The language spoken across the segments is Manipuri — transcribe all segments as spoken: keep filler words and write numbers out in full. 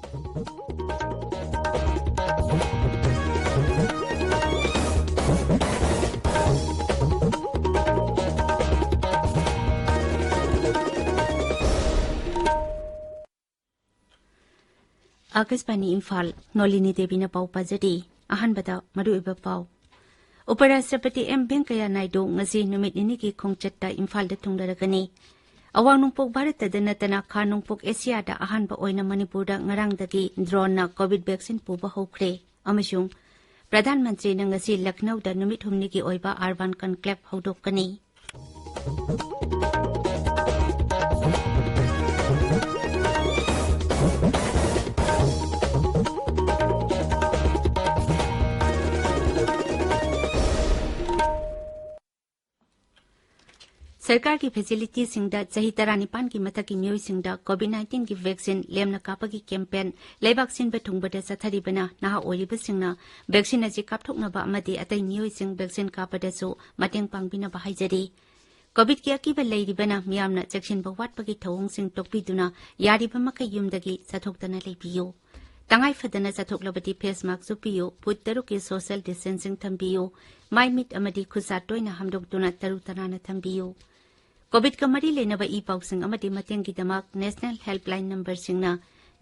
ꯑꯥꯀꯥꯁꯕꯥꯅꯤ ꯏꯝꯐꯥꯜ, ꯅꯣꯂꯤꯅꯤ ꯗꯦꯕꯤꯅ ꯄꯥꯎ ꯄꯥꯖꯔꯤ꯫ ꯑꯍꯥꯟꯕꯗ ꯃꯔꯨꯑꯣꯏꯕ ꯄꯥꯎ꯫ ꯎꯄꯔꯥꯁꯇ꯭ꯔꯄꯇꯤ ꯑꯦꯝ ꯚꯦꯡꯀꯌꯥ ꯅꯥꯏꯗꯨ ꯉꯁꯤ ꯅꯨꯃꯤꯠ ꯅꯤꯅꯤꯒꯤ ꯈꯣꯡꯆꯠꯇ ꯏꯝꯐꯥꯜꯗ ꯊꯨꯡꯂꯔꯒꯅꯤ꯫ ꯑꯋꯥꯡ ꯅꯣꯡꯄꯣꯛ ꯚꯥꯔꯠꯇꯗ ꯅꯠꯇꯅ ꯈꯥ ꯅꯣꯡꯄꯣꯛ ꯑꯦꯁꯤꯌꯥꯗ ꯑꯍꯥꯟꯕ ꯑꯣꯏꯅ ꯃꯅꯤꯄꯨꯔꯗ ꯉꯔꯥꯡꯗꯒꯤ ꯗ꯭ꯔꯣꯟꯅ ꯀꯣꯚꯤꯗ ꯚꯦꯛꯁꯤꯟ ꯄꯨꯕ ꯍꯧꯈ꯭ꯔꯦ ꯑꯃꯁꯨꯡ ꯄ꯭ꯔꯙꯥꯟ ꯃꯟꯇ꯭ꯔꯤꯅ ꯉꯁꯤ ꯂꯈꯅꯧꯗ ꯅꯨꯃꯤꯠ ꯍꯨꯝꯅꯤꯒꯤ ꯑꯣꯏꯕ ꯑꯔꯕꯥꯟ ꯀꯟꯀ꯭ꯂꯦꯚ ꯍꯧꯗꯣꯛꯀꯅꯤ꯫ ꯁꯔꯀꯥꯔꯒꯤ ꯐꯦꯁꯤꯂꯤꯇꯤꯁꯤꯡꯗ ꯆꯍꯤ ꯇꯔꯥꯅꯤꯄꯥꯟꯒꯤ ꯃꯊꯛꯀꯤ ꯃꯤꯑꯣꯏꯁꯤꯡꯗ ꯀꯣꯚꯤꯗ ꯅꯥꯏꯟꯇꯤꯟꯒꯤ ꯚꯦꯛꯁꯤꯟ ꯂꯦꯝꯅ ꯀꯥꯞꯄꯒꯤ ꯀꯦꯝꯄꯦꯟ ꯂꯩꯕꯥꯛ ꯁꯤꯟꯕ ꯊꯨꯡꯕꯗ ꯆꯠꯊꯔꯤꯕꯅ ꯅꯍꯥ ꯑꯣꯏꯔꯤꯕꯁꯤꯡꯅ ꯚꯦꯛꯁꯤꯟ ꯑꯁꯤ ꯀꯥꯞꯊꯣꯛꯅꯕ ꯑꯃꯗꯤ ꯑꯇꯩ ꯃꯤꯑꯣꯏꯁꯤꯡ ꯚꯦꯛꯁꯤꯟ ꯀꯥꯞꯄꯗꯁꯨ ꯃꯇꯦꯡ ꯄꯥꯡꯕꯤꯅꯕ ꯍꯥꯏꯖꯔꯤ꯫ ꯀꯣꯚꯤꯗꯀꯤ ꯑꯀꯤꯕ ꯂꯩꯔꯤꯕꯅ ꯃꯤꯌꯥꯝꯅ ꯆꯦꯛꯁꯤꯟꯕ ꯋꯥꯠꯄꯒꯤ ꯊꯧꯑꯣꯡꯁꯤꯡ ꯇꯣꯛꯄꯤꯗꯨꯅ ꯌꯥꯔꯤꯕ ꯃꯈꯩ ꯌꯨꯝꯗꯒꯤ ꯆꯠꯊꯣꯛꯇꯅ ꯂꯩꯕꯤꯌꯨ꯫ ꯇꯉꯥꯏ ꯐꯗꯅ ꯆꯠꯊꯣꯛꯂꯕꯗꯤ ꯐꯦꯁ ꯃꯥꯁꯛ ꯎꯞꯄꯤꯌꯨ, ꯐꯨꯠ ꯇꯔꯨꯛꯀꯤ ꯁꯣꯁꯤꯌꯦꯜ ꯗꯤꯁꯇꯦꯟꯁꯤꯡ ꯊꯝꯕꯤꯌꯨ, ꯃꯥꯏ ꯃꯤꯠ ꯑꯃꯗꯤ ꯈꯨꯠꯁꯥ ꯇꯣꯏꯅ ꯍꯥꯝꯗꯣꯛꯇꯨꯅ ꯇꯔꯨ ꯇꯅꯥꯟꯅ ꯊꯝꯕꯤꯌꯨ꯫ ꯀꯣꯚꯤꯗꯀ ꯃꯔꯤ ꯂꯩꯅꯕ ꯏ ꯄꯥꯎꯁꯤꯡ ꯑꯃꯗꯤ ꯃꯇꯦꯡꯒꯤꯗꯃꯛ ꯅꯦꯁꯅꯦꯜ ꯍꯦꯜꯞꯂꯥꯏꯟ ꯅꯝꯕꯔꯁꯤꯡꯅ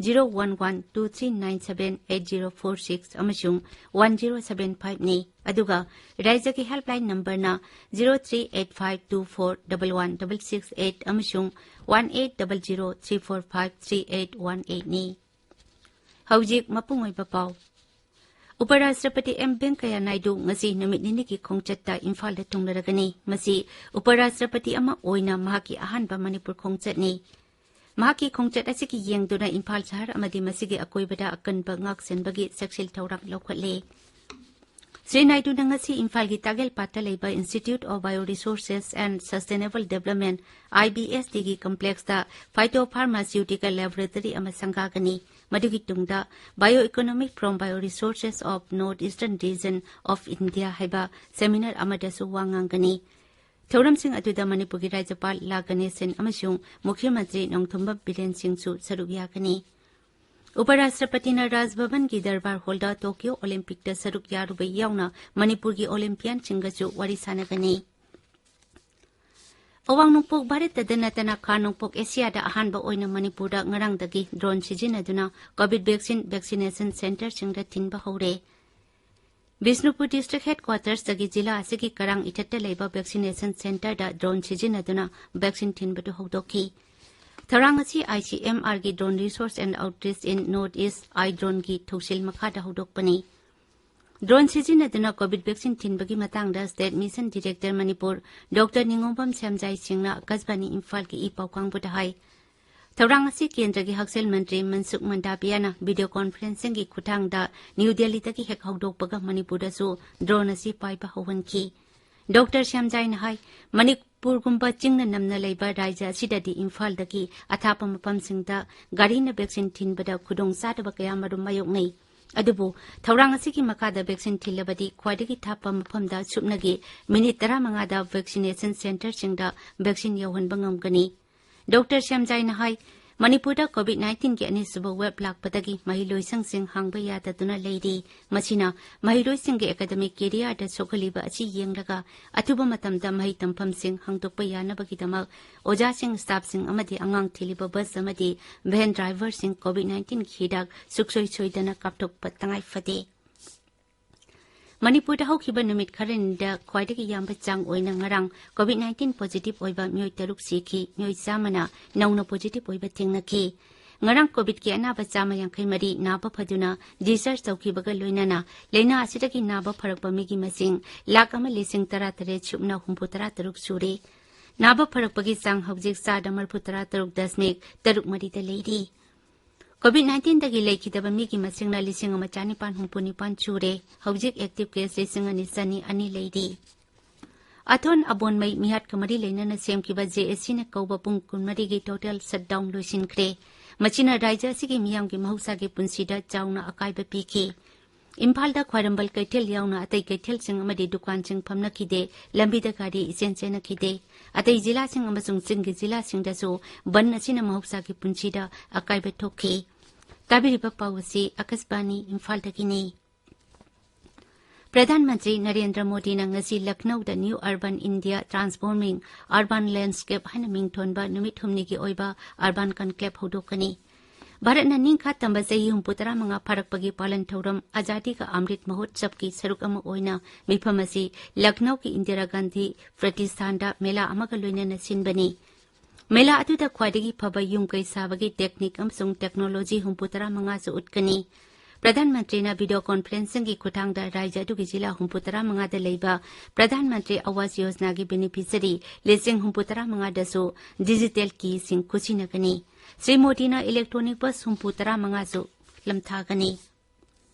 zero one one two three nine seven eight zero four six ꯑꯃꯁꯨꯡ ꯋꯥꯟ ꯖꯤꯔꯣ ꯁꯚꯦꯟ ꯐꯥꯏꯚꯅꯤ, ꯑꯗꯨꯒ ꯔꯥꯖ꯭ꯌꯒꯤ ꯍꯦꯜꯞꯂꯥꯏꯟ ꯅꯝꯕꯔꯅ zero three eight five two four double one double six eight ꯑꯃꯁꯨꯡ one eight double zero three four five three eight one ꯑꯩꯠꯅꯤ꯫ ꯍꯧꯖꯤꯛ ꯃꯄꯨꯡ ꯑꯣꯏꯕ ꯄꯥꯎ꯫ ꯎꯄꯔꯥꯁꯇ꯭ꯔꯄꯇꯤ ꯑꯦꯝ ꯚꯦꯡꯀꯌꯥ ꯅꯥꯏꯗꯨ ꯉꯁꯤ ꯅꯨꯃꯤꯠ ꯅꯤꯅꯤꯒꯤ ꯈꯣꯡꯆꯠꯇ ꯏꯝꯐꯥꯜꯗ ꯊꯨꯡꯂꯔꯒꯅꯤ꯫ ꯃꯁꯤ ꯎꯄꯔꯥꯁꯇ꯭ꯔꯄꯇꯤ ꯑꯃ ꯑꯣꯏꯅ ꯃꯍꯥꯛꯀꯤ ꯑꯍꯥꯟꯕ ꯃꯅꯤꯄꯨꯔ ꯈꯣꯡꯆꯠꯅꯤ꯫ ꯃꯍꯥꯛꯀꯤ ꯈꯣꯡꯆꯠ ꯑꯁꯤꯒꯤ ꯌꯦꯡꯗꯨꯅ ꯏꯝꯐꯥꯜ ꯁꯍꯔ ꯑꯃꯗꯤ ꯃꯁꯤꯒꯤ ꯑꯀꯣꯏꯕꯗ ꯑꯀꯟꯕ ꯉꯥꯛꯁꯦꯟꯕꯒꯤ ꯆꯦꯛꯁꯤꯜ ꯊꯧꯔꯥꯡ ꯂꯧꯈꯠꯂꯦ꯫ ꯁ꯭ꯔꯤ ꯅꯥꯏꯗꯨꯅ ꯉꯁꯤ ꯏꯝꯐꯥꯜꯒꯤ ꯇꯥꯒꯦꯜꯄꯥꯠꯇ ꯂꯩꯕ Institute of Bio Resources and Sustainable Development, IBSDꯒꯤ complexꯇ phytopharmaceutical laboratory ꯑꯃ ꯁꯪꯒꯥꯒꯅꯤ꯫ ꯃꯗꯨꯒꯤ ꯇꯨꯡꯗ Bioeconomic from Bioresources of North Eastern Region of India ꯍꯥꯏꯕ seminar ꯑꯃꯗꯁꯨ ꯋꯥ ꯉꯥꯡꯒꯅꯤ꯫ ꯊꯧꯔꯝꯁꯤꯡ ꯑꯗꯨꯗ ꯃꯅꯤꯄꯨꯔꯒꯤ ꯔꯥꯖ꯭ꯌꯄꯥꯜ ꯂꯥ ꯒꯅꯦꯁꯟ ꯑꯃꯁꯨꯡ ꯃꯨꯈ꯭ꯌ ꯃꯟꯇ꯭ꯔꯤ ꯅꯣꯡꯊꯣꯝꯕꯝ ꯕꯤꯔꯦꯟ ꯁꯤꯡꯁꯨ ꯁꯔꯨꯛ ꯌꯥꯒꯅꯤ꯫ ꯎꯄꯔꯥꯁꯇ꯭ꯔꯄꯇꯤꯅ ꯔꯥꯖ ꯚꯕꯟꯒꯤ ꯗꯔꯕꯥꯔ ꯍꯣꯜꯗ ꯇꯣꯀꯤꯌꯣ ꯑꯣꯂꯤꯝꯄꯤꯛꯇ ꯁꯔꯨꯛ ꯌꯥꯔꯨꯕ ꯌꯥꯎꯅ ꯃꯅꯤꯄꯨꯔꯒꯤ ꯑꯣꯂꯤꯝꯄꯤꯌꯥꯟꯁꯤꯡꯒꯁꯨ ꯋꯥꯔꯤ ꯁꯥꯟꯅꯒꯅꯤ꯫ ꯑꯋꯥꯡ ꯅꯣꯡꯄꯣꯛ ꯚꯥꯔꯠꯇꯗ ꯅꯠꯇꯅ ꯈꯥ ꯅꯣꯡꯄꯣꯛ ꯑꯦꯁꯤꯌꯥꯗ ꯑꯍꯥꯟꯕ ꯑꯣꯏꯅ ꯃꯅꯤꯄꯨꯔꯗ ꯉꯔꯥꯡꯗꯒꯤ ꯗ꯭ꯔꯣꯟ ꯁꯤꯖꯤꯟꯅꯗꯨꯅ ꯀꯣꯚꯤꯗ ꯚꯦꯛꯁꯤꯟ ꯚꯦꯛꯁꯤꯅꯦꯁꯟ ꯁꯦꯟꯇꯔꯁꯤꯡꯗ ꯊꯤꯟꯕ ꯍꯧꯔꯦ꯫ ꯕꯤꯁꯅꯨꯄꯨꯔ ꯗꯤꯁꯇ꯭ꯔꯤꯛ ꯍꯦꯗꯀ꯭ꯋꯥꯇꯔꯁꯇꯒꯤ ꯖꯤꯂꯥ ꯑꯁꯤꯒꯤ ꯀꯔꯥꯡ ꯏꯊꯠꯇ ꯂꯩꯕ ꯚꯦꯛꯁꯤꯅꯦꯁꯟ ꯁꯦꯟꯇꯔꯗ ꯗ꯭ꯔꯣꯟ ꯁꯤꯖꯤꯟꯅꯗꯨꯅ ꯚꯦꯛꯁꯤꯟ ꯊꯤꯟꯕꯗꯨ ꯍꯧꯗꯣꯛꯈꯤ꯫ ꯊꯧꯔꯥꯡ ꯑꯁꯤ ICMRꯒꯤ Drone Resource and Outreach in North East, IDRONEꯒꯤ ꯊꯧꯁꯤꯜ ꯃꯈꯥꯗ ꯍꯧꯗꯣꯛꯄꯅꯤ꯫ ꯗ꯭ꯔꯣꯟ ꯁꯤꯖꯤꯟꯅꯗꯨꯅ ꯀꯣꯚꯤꯗ ꯚꯦꯛꯁꯤꯟ ꯊꯤꯟꯕꯒꯤ ꯃꯇꯥꯡꯗ state mission director Manipur doctor Ningombam Shyamjai ꯁꯤꯡꯅ ꯑꯀꯥꯁꯕꯥꯅꯤ ꯏꯝꯐꯥꯜꯒꯤ ꯏ ꯄꯥꯎ ꯀꯥꯡꯕꯨꯗ ꯍꯥꯏ꯫ ꯊꯧꯔꯥꯡ ꯑꯁꯤ ꯀꯦꯟꯗ꯭ꯔꯒꯤ ꯍꯛꯁꯦꯜ ꯃꯟꯇ꯭ꯔꯤ ꯃꯟꯁꯨꯈ ꯃꯟꯗꯥꯕꯤꯌꯥꯅ ꯚꯤꯗꯤꯑꯣ ꯀꯣꯟꯐꯔꯦꯟꯁꯤꯡꯒꯤ ꯈꯨꯠꯊꯥꯡꯗ ꯅ꯭ꯌꯨ ꯗꯦꯜꯂꯤꯗꯒꯤ ꯍꯦꯛ ꯍꯧꯗꯣꯛꯄꯒ ꯃꯅꯤꯄꯨꯔꯗꯁꯨ ꯗ꯭ꯔꯣꯟ ꯑꯁꯤ ꯄꯥꯏꯕ ꯍꯧꯍꯟꯈꯤ꯫ ꯗꯣꯛꯇꯔ ꯁ꯭ꯌꯥꯝꯖꯥꯏꯅ ꯍꯥꯏ, ꯃꯅꯤꯄꯨꯔꯒꯨꯝꯕ ꯆꯤꯡꯅ ꯅꯝꯅ ꯂꯩꯕ ꯔꯥꯖ꯭ꯌ ꯑꯁꯤꯗꯗꯤ ꯏꯝꯐꯥꯜꯗꯒꯤ ꯑꯊꯥꯞꯄ ꯃꯐꯝꯁꯤꯡꯗ ꯒꯥꯔꯤꯅ ꯚꯦꯛꯁꯤꯟ ꯊꯤꯟꯕꯗ ꯈꯨꯗꯣꯡꯆꯥꯗꯕ ꯀꯌꯥꯃꯔꯨꯝ ꯃꯥꯌꯣꯛꯅꯩ꯫ ꯑꯗꯨꯕꯨ ꯊꯧꯔꯥꯡ ꯑꯁꯤꯒꯤ ꯃꯈꯥꯗ ꯚꯦꯛꯁꯤꯟ ꯊꯤꯜꯂꯕꯗꯤ ꯈ꯭ꯋꯥꯏꯗꯒꯤ ꯊꯥꯞꯄ ꯃꯐꯝꯗ ꯁꯨꯞꯅꯒꯤ ꯃꯤꯅꯤꯠ ꯇꯔꯥꯃꯉꯥꯗ ꯚꯦꯛꯁꯤꯅꯦꯁꯟ ꯁꯦꯟꯇꯔꯁꯤꯡꯗ ꯚꯦꯛꯁꯤꯟ ꯌꯧꯍꯟꯕ ꯉꯝꯒꯅꯤ꯫ ꯗꯣꯛꯇꯔ ꯁ꯭ꯌꯥꯝꯖꯥꯏꯅ ꯍꯥꯏ, ꯃꯅꯤꯄꯨꯔꯗ ꯀꯣꯚꯤꯗ ꯅꯥꯏꯟꯇꯤꯟꯒꯤ ꯑꯅꯤꯁꯨꯕ ꯋꯦꯕ ꯂꯥꯛꯄꯗꯒꯤ ꯃꯍꯩꯂꯣꯏꯁꯪꯁꯤꯡ ꯍꯥꯡꯕ ꯌꯥꯗꯗꯨꯅ ꯂꯩꯔꯤ꯫ ꯃꯁꯤꯅ ꯃꯍꯩꯔꯣꯏꯁꯤꯡꯒꯤ ꯑꯦꯀꯥꯗꯃꯤꯛ ꯀꯦꯔꯤꯌꯔꯗ ꯁꯣꯛꯍꯜꯂꯤꯕ ꯑꯁꯤ ꯌꯦꯡꯂꯒ ꯑꯊꯨꯕ ꯃꯇꯝꯗ ꯃꯍꯩ ꯇꯝꯐꯝꯁꯤꯡ ꯍꯥꯡꯗꯣꯛꯄ ꯌꯥꯅꯕꯒꯤꯗꯃꯛ ꯑꯣꯖꯥꯁꯤꯡ, ꯁ꯭ꯇꯥꯐꯁꯤꯡ ꯑꯃꯗꯤ ꯑꯉꯥꯡ ꯊꯤꯜꯂꯤꯕ ꯕꯁ ꯑꯃꯗꯤ ꯚꯦꯟ ꯗ꯭ꯔꯥꯏꯚꯔꯁꯤꯡ ꯀꯣꯚꯤꯗ ꯅꯥꯏꯟꯇꯤꯟꯒꯤ ꯍꯤꯗꯥꯛ ꯁꯨꯛꯁꯣꯏ ꯁꯣꯏꯗꯅ ꯀꯥꯞꯊꯣꯛꯄ ꯇꯉꯥꯏ ꯐꯗꯦ꯫ ꯃꯅꯤꯄꯨꯔꯗ ꯍꯧꯈꯤꯕ ꯅꯨꯃꯤꯠ ꯈꯔꯅꯤꯗ ꯈ꯭ꯋꯥꯏꯗꯒꯤ ꯌꯥꯝꯕ ꯆꯥꯡ ꯑꯣꯏꯅ ꯉꯔꯥꯡ ꯀꯣꯚꯤꯗ ꯅꯥꯏꯟꯇꯤꯟ ꯄꯣꯖꯤꯇꯤꯚ ꯑꯣꯏꯕ ꯃꯤꯑꯣꯏ ꯇꯔꯨꯛ ꯁꯤꯈꯤ, ꯃꯤꯑꯣꯏ ꯆꯥꯝꯃꯅ ꯅꯧꯅ ꯄꯣꯖꯤꯇꯤꯚ ꯑꯣꯏꯕ ꯊꯦꯡꯅꯈꯤ꯫ ꯉꯔꯥꯡ ꯀꯣꯚꯤꯗꯀꯤ ꯑꯅꯥꯕ ꯆꯥꯝꯃ ꯌꯥꯡꯈꯩ ꯃꯔꯤ ꯅꯥꯕ ꯐꯗꯨꯅ ꯗꯤꯁꯆꯥꯔꯖ ꯇꯧꯈꯤꯕꯒ ꯂꯣꯏꯅꯅ ꯂꯥꯏꯅꯥ ꯑꯁꯤꯗꯒꯤ ꯅꯥꯕ ꯐꯔꯛꯄ ꯃꯤꯒꯤ ꯃꯁꯤꯡ ꯂꯥꯈ ꯑꯃ ꯂꯤꯁꯤꯡ ꯇꯔꯥ ꯇꯔꯦꯠ ꯁꯨꯞꯅ ꯍꯨꯝꯐꯨ ꯇꯔꯥ ꯇꯔꯨꯛ ꯁꯨꯔꯦ꯫ ꯅꯥꯕ ꯐꯔꯛꯄꯒꯤ ꯆꯥꯡ ꯍꯧꯖꯤꯛ ꯆꯥꯗ ꯃꯔꯤꯐꯨ ꯇꯔꯥ ꯇꯔꯨꯛ ꯗꯁꯃꯤꯛ ꯇꯔꯨꯛ ꯃꯔꯤꯗ ꯂꯩꯔꯤ꯫ ꯀꯣꯚꯤꯗ ꯅꯥꯏꯟꯇꯤꯟꯗꯒꯤ ꯂꯩꯈꯤꯗꯕ ꯃꯤꯒꯤ ꯃꯁꯤꯡꯅ ꯂꯤꯁꯤꯡ ꯑꯃ ꯆꯥꯅꯤꯄꯥꯟ ꯍꯨꯝꯐꯨ ꯅꯤꯄꯥꯟ ꯁꯨꯔꯦ꯫ ꯍꯧꯖꯤꯛ ꯑꯦꯛꯇꯤꯚ ꯀꯦꯁ ꯂꯤꯁꯤꯡ ꯑꯅꯤ ꯆꯅꯤ ꯑꯅꯤ ꯂꯩꯔꯤ꯫ ꯑꯊꯣꯟ ꯑꯕꯣꯟꯃꯩ ꯃꯤꯍꯥꯠꯀ ꯃꯔꯤ ꯂꯩꯅꯅ ꯁꯦꯝꯈꯤꯕ JACꯅ ꯀꯧꯕ ꯄꯨꯡ ꯀꯨꯟꯃꯔꯤꯒꯤ ꯇꯣꯇꯦꯜ ꯁꯠꯗꯥꯎꯟ ꯂꯣꯏꯁꯤꯟꯈ꯭ꯔꯦ꯫ ꯃꯁꯤꯅ ꯔꯥꯖ꯭ꯌ ꯑꯁꯤꯒꯤ ꯃꯤꯌꯥꯝꯒꯤ ꯃꯍꯧꯁꯥꯒꯤ ꯄꯨꯟꯁꯤꯗ ꯆꯥꯎꯅ ꯑꯀꯥꯏꯕ ꯄꯤꯈꯤ꯫ ꯏꯝꯐꯥꯜꯗ ꯈ꯭ꯋꯥꯏꯔꯝꯕꯜ ꯀꯩꯊꯦꯜ ꯌꯥꯎꯅ ꯑꯇꯩ ꯀꯩꯊꯦꯜꯁꯤꯡ ꯑꯃꯗꯤ ꯗꯨꯀꯥꯟꯁꯤꯡ ꯐꯝꯅꯈꯤꯗꯦ, ꯂꯝꯕꯤꯗ ꯒꯥꯔꯤ ꯏꯆꯦꯟ ꯆꯦꯟꯅꯈꯤꯗꯦ꯫ ꯑꯇꯩ ꯖꯤꯂꯥꯁꯤꯡ ꯑꯃꯁꯨꯡ ꯆꯤꯡꯒꯤ ꯖꯤꯂꯥꯁꯤꯡꯗꯁꯨ ꯕꯟ ꯑꯁꯤꯅ ꯃꯍꯧꯁꯥꯒꯤ ꯄꯨꯟꯁꯤꯗ ꯑꯀꯥꯏꯕ ꯊꯣꯛꯈꯤ꯫ ꯇꯥꯕꯤꯔꯤꯕ ꯄꯥꯎ ꯑꯁꯤ ꯑꯀꯥꯁꯕꯥꯅꯤ ꯏꯝꯐꯥꯜꯗꯒꯤꯅꯤ꯫ ꯄ꯭ꯔꯙꯥꯟ ꯃꯟꯇ꯭ꯔꯤ ꯅꯔꯦꯟꯗ꯭ꯔ ꯃꯣꯗꯤꯅ ꯉꯁꯤ ꯂꯈꯅꯧꯗ New Urban India Transforming Urban Landscape ꯍꯥꯏꯅ ꯃꯤꯡꯊꯣꯟꯕ ꯅꯨꯃꯤꯠ ꯍꯨꯝꯅꯤꯒꯤ ꯑꯣꯏꯕ Urban Conclave ꯍꯧꯗꯣꯛꯀꯅꯤ꯫ ꯚꯥꯔꯠꯅ ꯅꯤꯡꯈꯥ ꯇꯝꯕ ꯆꯍꯤ ꯍꯨꯝꯐꯨꯇꯔꯥ ꯃꯉꯥ ꯐꯥꯔꯛꯄꯒꯤ ꯄꯥꯂꯟ ꯊꯧꯔꯝ ꯑꯖꯥꯗꯤ ꯀꯥ ꯑꯃ꯭ꯔꯤꯠ ꯃꯍꯣꯠꯁꯕꯀꯤ ꯁꯔꯨꯛ ꯑꯃ ꯑꯣꯏꯅ ꯃꯤꯐꯝ ꯑꯁꯤ ꯂꯈꯅꯧꯒꯤ ꯏꯟꯗꯤꯔꯥ ꯒꯥꯟꯙꯤ ꯄ꯭ꯔꯇꯤꯁꯊꯥꯟꯗ ꯃꯦꯂꯥ ꯑꯃꯒ ꯂꯣꯏꯅꯅ ꯁꯤꯟꯕꯅꯤ꯫ ꯃꯦꯂꯥ ꯑꯗꯨꯗ ꯈ꯭ꯋꯥꯏꯗꯒꯤ ꯐꯕ ꯌꯨꯝ ꯀꯩ ꯁꯥꯕꯒꯤ technique ꯑꯃꯁꯨꯡ technology ꯍꯨꯝꯐꯨꯇꯔꯥ ꯃꯉꯥꯁꯨ ꯎꯠꯀꯅꯤ꯫ ꯄ꯭ꯔꯙꯥꯟ ꯃꯟꯇ꯭ꯔꯤꯅ video conferencingꯒꯤ ꯈꯨꯠꯊꯥꯡꯗ ꯔꯥꯖ꯭ꯌ ꯑꯗꯨꯒꯤ ꯖꯤꯂꯥ ꯍꯨꯝꯐꯨꯇꯔꯥ ꯃꯉꯥꯗ ꯂꯩꯕ ꯄ꯭ꯔꯙꯥꯟ ꯃꯟꯇ꯭ꯔꯤ ꯑꯋꯥꯁ ꯌꯣꯖꯅꯥꯒꯤ beneficiary ꯂꯤꯁꯤꯡ ꯍꯨꯝꯐꯨꯇꯔꯥ ꯃꯉꯥꯗꯁꯨ digital keyꯁꯤꯡ ꯈꯨꯠꯁꯤꯟꯅꯒꯅꯤ꯫ ꯁ꯭ꯔꯤ ꯃꯣꯗꯤꯅ electronic bus ꯍꯨꯝꯐꯨꯇꯔꯥ ꯃꯉꯥꯁꯨ ꯂꯝꯊꯥꯒꯅꯤ꯫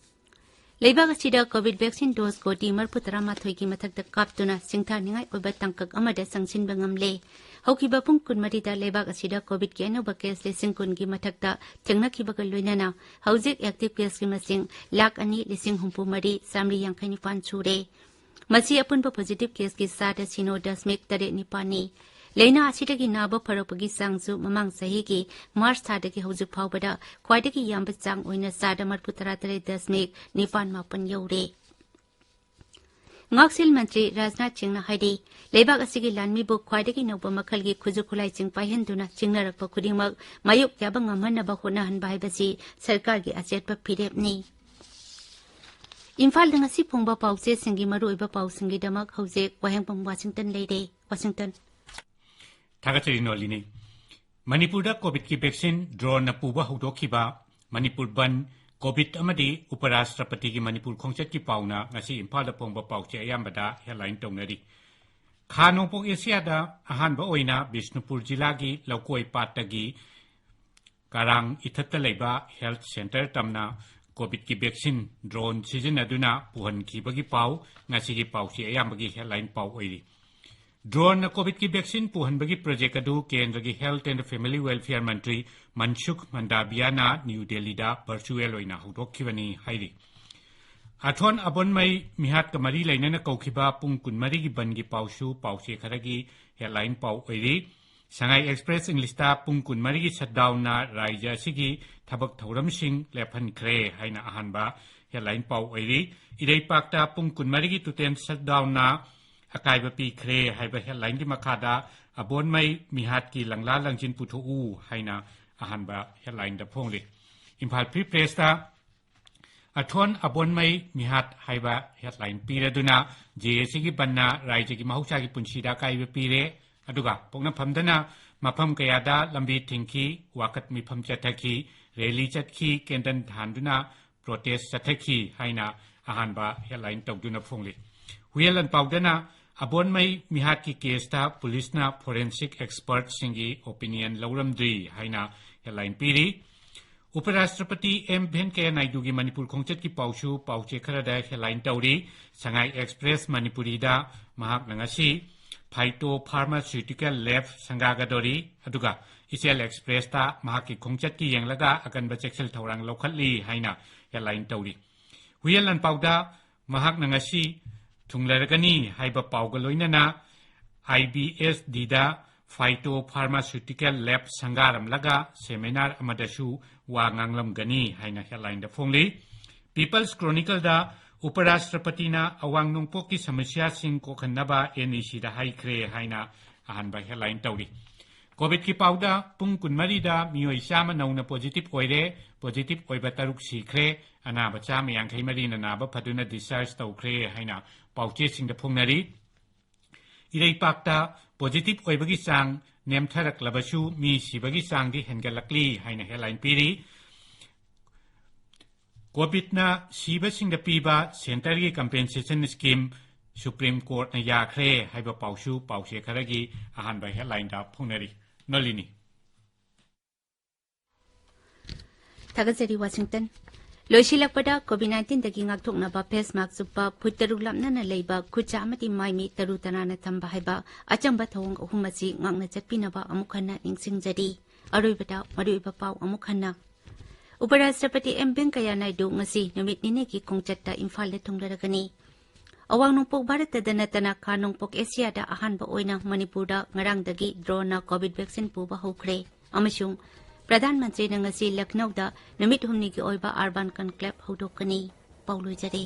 ꯂꯩꯕꯥꯛ ꯑꯁꯤꯗ COVID vaccine dose ꯀꯣꯇꯤ ꯃꯔꯤꯐꯨꯇꯔꯥ ꯃꯥꯊꯣꯏꯒꯤ ꯃꯊꯛꯇ ꯀꯥꯞꯇꯨꯅ ꯁꯤꯡꯊꯥꯅꯤꯡꯉꯥꯏ ꯑꯣꯏꯕ ꯇꯥꯡꯀꯛ ꯑꯃꯗ ꯆꯪꯁꯤꯟꯕ ꯉꯝꯂꯦ꯫ ꯍꯧꯈꯤꯕ ꯄꯨꯡ ꯀꯨꯟꯃꯔꯤꯗ ꯂꯩꯕꯥꯛ ꯑꯁꯤꯗ COVIDꯀꯤ ꯑꯅꯧꯕ case ꯂꯤꯁꯤꯡ ꯀꯨꯟꯒꯤ ꯃꯊꯛꯇ ꯊꯦꯡꯅꯈꯤꯕꯒ ꯂꯣꯏꯅꯅ ꯍꯧꯖꯤꯛ active caseꯀꯤ ꯃꯁꯤꯡ ꯂꯥꯈ ꯑꯅꯤ ꯂꯤꯁꯤꯡ ꯍꯨꯝꯐꯨ ꯃꯔꯤ ꯆꯥꯃꯔꯤ ꯌꯥꯡꯈꯩ ꯅꯤꯄꯥꯟ ꯁꯨꯔꯦ꯫ ꯃꯁꯤ ꯑꯄꯨꯟꯕ positive caseꯀꯤ ꯆꯥꯗ ꯁꯤꯅꯣ ꯗꯁꯃꯤꯛ ꯇꯔꯦꯠ ꯅꯤꯄꯥꯟꯅꯤ꯫ ꯂꯥꯏꯅꯥ ꯑꯁꯤꯗꯒꯤ ꯅꯥꯕ ꯐꯔꯛꯄꯒꯤ ꯆꯥꯡꯁꯨ ꯃꯃꯥꯡ ꯆꯍꯤꯒꯤ ꯃꯥꯔꯆ ꯊꯥꯗꯒꯤ ꯍꯧꯖꯤꯛ ꯐꯥꯎꯕꯗ ꯈ꯭ꯋꯥꯏꯗꯒꯤ ꯌꯥꯝꯕ ꯆꯥꯡ ꯑꯣꯏꯅ ꯆꯥꯗ ꯃꯔꯤꯐꯨꯇꯔꯥ ꯇꯔꯦꯠ ꯗꯁꯃꯤꯛ ꯅꯤꯄꯥꯟ ꯃꯥꯄꯟ ꯌꯧꯔꯦ꯫ ꯉꯥꯛꯁꯦꯜ ꯃꯟꯇ꯭ꯔꯤ ꯔꯥꯖꯅꯥꯊ ꯁꯤꯡꯅ ꯍꯥꯏꯔꯤ, ꯂꯩꯕꯥꯛ ꯑꯁꯤꯒꯤ ꯂꯥꯟꯃꯤꯕꯨ ꯈ꯭ꯋꯥꯏꯗꯒꯤ ꯅꯧꯕ ꯃꯈꯜꯒꯤ ꯈꯨꯠꯁꯨ ꯈꯨꯠꯂꯥꯏꯁꯤꯡ ꯄꯥꯏꯍꯟꯗꯨꯅ ꯆꯤꯡꯅꯔꯛꯄ ꯈꯨꯗꯤꯡꯃꯛ ꯃꯥꯌꯣꯛ ꯌꯥꯕ ꯉꯝꯍꯟꯅꯕ ꯍꯣꯠꯅꯍꯟꯕ ꯍꯥꯏꯕꯁꯤ ꯁꯔꯀꯥꯔꯒꯤ ꯑꯆꯦꯠꯄ ꯐꯤꯔꯦꯞꯅꯤ꯫ ꯏꯝꯐꯥꯜꯗ ꯉꯁꯤ ꯐꯣꯡꯕ ꯄꯥꯎꯆꯦꯁꯤꯡꯒꯤ ꯃꯔꯨꯑꯣꯏꯕ ꯄꯥꯎꯁꯤꯡꯒꯤꯗꯃꯛ ꯍꯧꯖꯤꯛ ꯋꯥꯍꯦꯡꯕꯝ ꯋꯥꯁꯤꯡꯇꯟ ꯂꯩꯔꯦ꯫ ꯋꯥꯁꯤꯡꯇꯟ꯫ ꯊꯥꯒꯠꯆꯔꯤ ꯅꯣꯂꯤꯅꯤ꯫ ꯃꯅꯤꯄꯨꯔꯗ COVIDꯀꯤ vaccine droneꯅ ꯄꯨꯕ ꯍꯧꯗꯣꯛꯈꯤꯕ, ꯃꯅꯤꯄꯨꯔ ꯕꯟꯗ, COVID ꯑꯃꯗꯤ ꯎꯄꯔꯥꯁꯇ꯭ꯔꯄꯇꯤꯒꯤ ꯃꯅꯤꯄꯨꯔ ꯈꯣꯡꯆꯠꯀꯤ ꯄꯥꯎꯅ ꯉꯁꯤ ꯏꯝꯐꯥꯜꯗ ꯐꯣꯡꯕ ꯄꯥꯎꯆꯦ ꯑꯌꯥꯝꯕꯗ headline ꯇꯧꯅꯔꯤ꯫ ꯈꯥ ꯅꯣꯡꯄꯣꯛ ꯑꯦꯁꯤꯌꯥꯗ ꯑꯍꯥꯟꯕ ꯑꯣꯏꯅ ꯕꯤꯁꯅꯨꯄꯨꯔ ꯖꯤꯂꯥꯒꯤ ꯂꯧꯀꯣꯏ ꯄꯥꯠꯇꯒꯤ ꯀꯥꯔꯥꯡ ꯏꯊꯠꯇ ꯂꯩꯕ health centre ꯇꯝꯅ COVIDꯀꯤ vaccine drone ꯁꯤꯖꯤꯟꯅꯗꯨꯅ ꯄꯨꯍꯟꯈꯤꯕꯒꯤ ꯄꯥꯎ ꯉꯁꯤꯒꯤ ꯄꯥꯎꯆꯦ ꯑꯌꯥꯝꯕꯒꯤ headline ꯄꯥꯎ ꯑꯣꯏꯔꯤ꯫ Droneꯅ COVIDꯀꯤ vaccine ꯄꯨꯍꯟꯕꯒꯤ project ꯑꯗꯨ ꯀꯦꯟꯗ꯭ꯔꯒꯤ Health and Family Welfare Mantri ꯃꯟꯁꯨꯈ ꯃꯟꯗꯥꯕꯤꯌꯥꯅ new ꯗꯦꯜꯂꯤꯗ virtual ꯑꯣꯏꯅ ꯍꯧꯗꯣꯛꯈꯤꯕꯅꯤ ꯍꯥꯏꯔꯤ꯫ ꯑꯊꯣꯟ ꯑꯕꯣꯟꯃꯩ ꯃꯤꯍꯥꯠꯀ ꯃꯔꯤ ꯂꯩꯅꯅ ꯀꯧꯈꯤꯕ ꯄꯨꯡ ꯀꯨꯟꯃꯔꯤꯒꯤ ꯕꯟꯒꯤ ꯄꯥꯎꯁꯨ ꯄꯥꯎꯆꯦ ꯈꯔꯒꯤ headline ꯄꯥꯎ ꯑꯣꯏꯔꯤ꯫ ꯁꯉꯥꯏ ꯑꯦꯛꯁꯄ꯭ꯔꯦꯁ ꯏꯪꯂꯤꯁꯇ ꯄꯨꯡ ꯀꯨꯟꯃꯔꯤꯒꯤ ꯁꯠꯗꯥꯎꯟꯅ ꯔꯥꯏꯖ꯭ꯌ ꯑꯁꯤꯒꯤ ꯊꯕꯛ ꯊꯧꯔꯝꯁꯤꯡ ꯂꯦꯞꯍꯟꯈ꯭ꯔꯦ ꯍꯥꯏꯅ ꯑꯍꯥꯟꯕ ꯍꯦꯗꯂꯥꯏꯟ ꯄꯥꯎ ꯑꯣꯏꯔꯤ꯫ ꯏꯔꯩꯄꯥꯛꯇ ꯄꯨꯡ ꯀꯨꯟꯃꯔꯤꯒꯤ ꯇꯣꯇꯦꯜ ꯁꯠꯗꯥꯎꯟꯅ ꯑꯀꯥꯏꯕ ꯄꯤꯈ꯭ꯔꯦ ꯍꯥꯏꯕ ꯍꯦꯗꯂꯥꯏꯟꯒꯤ ꯃꯈꯥꯗ ꯑꯕꯣꯟꯃꯩ ꯃꯤꯍꯥꯠꯀꯤ ꯂꯪꯂꯥ ꯂꯪꯖꯤꯟ ꯄꯨꯊꯣꯛꯎ ꯍꯥꯏꯅ ꯑꯍꯥꯟꯕ ꯍꯦꯗꯂꯥꯏꯟꯗ ꯐꯣꯡꯂꯤ꯫ ꯏꯝꯐꯥꯜ ꯐ꯭ꯔꯤ ꯄ꯭ꯔꯦꯁꯇ ꯑꯊꯣꯟ ꯑꯕꯣꯟꯃꯩ ꯃꯤꯍꯥꯠ ꯍꯥꯏꯕ ꯍꯦꯗꯂꯥꯏꯟ ꯄꯤꯔꯗꯨꯅ ꯖꯦ ꯑꯦ ꯁꯤꯒꯤ ꯕꯟꯅ ꯔꯥꯏꯖ꯭ꯌꯒꯤ ꯃꯍꯧꯁꯥꯒꯤ ꯄꯨꯟꯁꯤꯗ ꯑꯀꯥꯏꯕ ꯄꯤꯔꯦ꯫ ꯑꯗꯨꯒ ꯄꯣꯛꯅꯐꯝꯗꯅ ꯃꯐꯝ ꯀꯌꯥꯗ ꯂꯝꯕꯤ ꯊꯤꯡꯈꯤ, ꯋꯥꯀꯠ ꯃꯤꯐꯝ ꯆꯠꯊꯈꯤ, ꯔꯦꯂꯤ ꯆꯠꯈꯤ, ꯀꯦꯟꯗꯜ ꯊꯥꯟꯗꯨꯅ ꯄ꯭ꯔꯣꯇꯦꯁ ꯆꯠꯊꯈꯤ ꯍꯥꯏꯅ ꯑꯍꯥꯟꯕ ꯍꯦꯗꯂꯥꯏꯟ ꯇꯧꯗꯨꯅ ꯐꯣꯡꯂꯤ꯫ ꯍꯨꯏꯌꯦꯟ ꯂꯥꯟꯄꯥꯎꯗꯅ ꯑꯕꯣꯟꯃꯩ ꯃꯤꯍꯥꯠꯀꯤ ꯀꯦꯁꯇ ꯄꯨꯂꯤꯁꯅ ꯐꯣꯔꯦꯟꯁꯤꯛ ꯑꯦꯛꯁꯄꯔꯠꯁꯤꯡꯒꯤ ꯑꯣꯄꯤꯅꯤꯌꯟ ꯂꯧꯔꯝꯗ꯭ꯔꯤ ꯍꯥꯏꯅ ꯍꯦꯗꯂꯥꯏꯟ ꯄꯤꯔꯤ꯫ ꯎꯄꯔꯥꯁꯇ꯭ꯔꯄꯇꯤ ꯑꯦꯝ ꯚꯦꯟꯀꯌꯥ ꯅꯥꯏꯗꯨꯒꯤ ꯃꯅꯤꯄꯨꯔ ꯈꯣꯡꯆꯠꯀꯤ ꯄꯥꯎꯁꯨ ꯄꯥꯎꯆꯦ ꯈꯔꯗ ꯍꯦꯗꯂꯥꯏꯟ ꯇꯧꯔꯤ꯫ ꯁꯉꯥꯏ ꯑꯦꯛꯁꯄ꯭ꯔꯦꯁ ꯃꯅꯤꯄꯨꯔꯤꯗ ꯃꯍꯥꯛꯅ ꯉꯁꯤ ꯐꯥꯏꯇꯣ ꯐꯥꯔꯃꯥꯁꯤꯎꯇꯤꯀꯦꯜ ꯂꯦꯕ ꯁꯪꯒꯥꯒꯗꯣꯔꯤ, ꯑꯗꯨꯒ ꯏꯆꯦꯜ ꯑꯦꯛꯁꯄ꯭ꯔꯦꯁꯇ ꯃꯍꯥꯛꯀꯤ ꯈꯣꯡꯆꯠꯀꯤ ꯌꯦꯡꯂꯒ ꯑꯀꯟꯕ ꯆꯦꯛꯁꯤꯜ ꯊꯧꯔꯥꯡ ꯂꯧꯈꯠꯂꯤ ꯍꯥꯏꯅ ꯍꯦꯗꯂꯥꯏꯟ ꯇꯧꯔꯤ꯫ ꯍꯨꯏꯌꯦꯟ ꯂꯥꯟꯄꯥꯎꯗ ꯃꯍꯥꯛꯅ ꯉꯁꯤ ꯊꯨꯡꯂꯔꯒꯅꯤ ꯍꯥꯏꯕ ꯄꯥꯎꯒ ꯂꯣꯏꯅꯅ ꯑꯥꯏ ꯕꯤ ꯑꯦꯁ ꯗꯤꯗ ꯐꯥꯏꯇꯣ ꯐꯥꯔꯃꯥꯁꯤꯎꯇꯤꯀꯦꯜ ꯂꯦꯕ ꯁꯪꯒꯥꯔꯝꯂꯒ ꯁꯦꯃꯤꯅꯥꯔ ꯑꯃꯗꯁꯨ ꯋꯥ ꯉꯥꯡꯂꯝꯒꯅꯤ ꯍꯥꯏꯅ ꯍꯦꯗꯂꯥꯏꯟꯗ ꯐꯣꯡꯂꯤ꯫ ꯄꯤꯄꯜꯁ ꯀ꯭ꯔꯣꯅꯤꯀꯜꯗ ꯎꯄꯔꯥꯁꯇ꯭ꯔꯄꯇꯤꯅ ꯑꯋꯥꯡ ꯅꯣꯡꯄꯣꯛꯀꯤ ꯁꯃꯁ꯭ꯌꯥꯁꯤꯡ ꯀꯣꯛꯍꯟꯅꯕ ꯑꯦꯟ ꯏ ꯁꯤꯗ ꯍꯥꯏꯈ꯭ꯔꯦ ꯍꯥꯏꯅ ꯑꯍꯥꯟꯕ ꯍꯦꯗꯂꯥꯏꯟ ꯇꯧꯔꯤ꯫ ꯀꯣꯚꯤꯗꯀꯤ ꯄꯥꯎꯗ ꯄꯨꯡ ꯀꯨꯟꯃꯔꯤꯗ ꯃꯤꯑꯣꯏ ꯆꯥꯝꯃ ꯅꯧꯅ ꯄꯣꯖꯤꯇꯤꯚ ꯑꯣꯏꯔꯦ꯫ ꯄꯣꯖꯤꯇꯤꯚ ꯑꯣꯏꯕ ꯇꯔꯨꯛ ꯁꯤꯈ꯭ꯔꯦ꯫ ꯑꯅꯥꯕ ꯆꯥꯝꯃ ꯌꯥꯡꯈꯩ ꯃꯔꯤꯅ ꯅꯥꯕ ꯐꯗꯨꯅ ꯗꯤꯁꯆꯥꯔꯖ ꯇꯧꯈ꯭ꯔꯦ ꯍꯥꯏꯅ ꯄꯥꯎꯆꯦꯁꯤꯡꯗ ꯐꯣꯡꯅꯔꯤ꯫ ꯏꯔꯩꯄꯥꯛꯇ ꯄꯣꯖꯤꯇꯤꯚ ꯑꯣꯏꯕꯒꯤ ꯆꯥꯡ ꯅꯦꯝꯊꯔꯛꯂꯕꯁꯨ ꯃꯤ ꯁꯤꯕꯒꯤ ꯆꯥꯡꯗꯤ ꯍꯦꯟꯒꯠꯂꯛꯂꯤ ꯍꯥꯏꯅ ꯍꯦꯗꯂꯥꯏꯟ ꯄꯤꯔꯤ꯫ ꯀꯣꯚꯤꯗꯅ ꯁꯤꯕꯁꯤꯡꯗ ꯄꯤꯕ ꯁꯦꯟꯇꯔꯒꯤ ꯀꯝꯄꯦꯟꯁꯦꯁꯟ ꯁ꯭ꯀꯤꯝ ꯁꯨꯄ꯭ꯔꯤꯝ ꯀꯣꯔꯠꯅ ꯌꯥꯈ꯭ꯔꯦ ꯍꯥꯏꯕ ꯄꯥꯎꯁꯨ ꯄꯥꯎꯆꯦ ꯈꯔꯒꯤ ꯑꯍꯥꯟꯕ ꯍꯦꯗꯂꯥꯏꯟꯗ ꯐꯣꯡꯅꯔꯤ꯫ ꯅꯣꯂꯤꯅꯤ꯫ ꯊꯥꯒꯠꯆꯔꯤ, ꯋꯥꯁꯤꯡꯇꯟ꯫ ꯂꯣꯏꯁꯤꯜꯂꯛꯄꯗ ꯀꯣꯚꯤꯗ ꯅꯥꯏꯟꯇꯤꯟꯗꯒꯤ ꯉꯥꯛꯊꯣꯛꯅꯕ ꯐꯦꯁ ꯃꯥꯛ ꯆꯨꯞꯄ, ꯐꯨꯠ ꯇꯔꯨꯛ ꯂꯥꯞꯅꯅ ꯂꯩꯕ, ꯈꯨꯠꯁꯥ ꯑꯃꯗꯤ ꯃꯥꯏ ꯃꯤꯠ ꯇꯔꯨ ꯇꯅꯥꯟꯅ ꯊꯝꯕ ꯍꯥꯏꯕ ꯑꯆꯝꯕ ꯊꯧꯑꯣꯡ ꯑꯍꯨꯝ ꯑꯁꯤ ꯉꯥꯛꯅ ꯆꯠꯄꯤꯅꯕ ꯑꯃꯨꯛ ꯍꯟꯅ ꯅꯤꯡꯁꯤꯡꯖꯔꯤ꯫ ꯑꯔꯣꯏꯕꯗ ꯃꯔꯨꯑꯣꯏꯕ ꯄꯥꯎ ꯑꯃꯨꯛ ꯍꯟꯅ꯫ ꯎꯄꯔꯥꯁꯇ꯭ꯔꯄꯇꯤ ꯑꯦꯝ ꯚꯦꯡꯀꯌꯥ ꯅꯥꯏꯗꯨ ꯉꯁꯤ ꯅꯨꯃꯤꯠ ꯅꯤꯅꯤꯒꯤ ꯈꯣꯡꯆꯠꯇ ꯏꯝꯐꯥꯜꯗ ꯊꯨꯡꯂꯔꯒꯅꯤ꯫ ꯑꯋꯥꯡ ꯅꯣꯡꯄꯣꯛ ꯚꯥꯔꯠꯇꯗ ꯅꯠꯇꯅ ꯈꯥ ꯅꯣꯡꯄꯣꯛ ꯑꯦꯁꯤꯌꯥꯗ ꯑꯍꯥꯟꯕ ꯑꯣꯏꯅ ꯃꯅꯤꯄꯨꯔꯗ ꯉꯔꯥꯡꯗꯒꯤ drone ꯅ COVID vaccine ꯄꯨꯕ ꯍꯧꯈ꯭ꯔꯦ꯫ ꯑꯃꯁꯨꯡ ꯄ꯭ꯔꯙꯥꯟ ꯃꯟꯇ꯭ꯔꯤꯅ ꯉꯁꯤ ꯂꯈꯅꯧꯗ ꯅꯨꯃꯤꯠ ꯍꯨꯝꯅꯤꯒꯤ ꯑꯣꯏꯕ urban conclave ꯍꯧꯗꯣꯛꯀꯅꯤ꯫ ꯄꯥꯎ ꯂꯣꯏꯖꯔꯦ꯫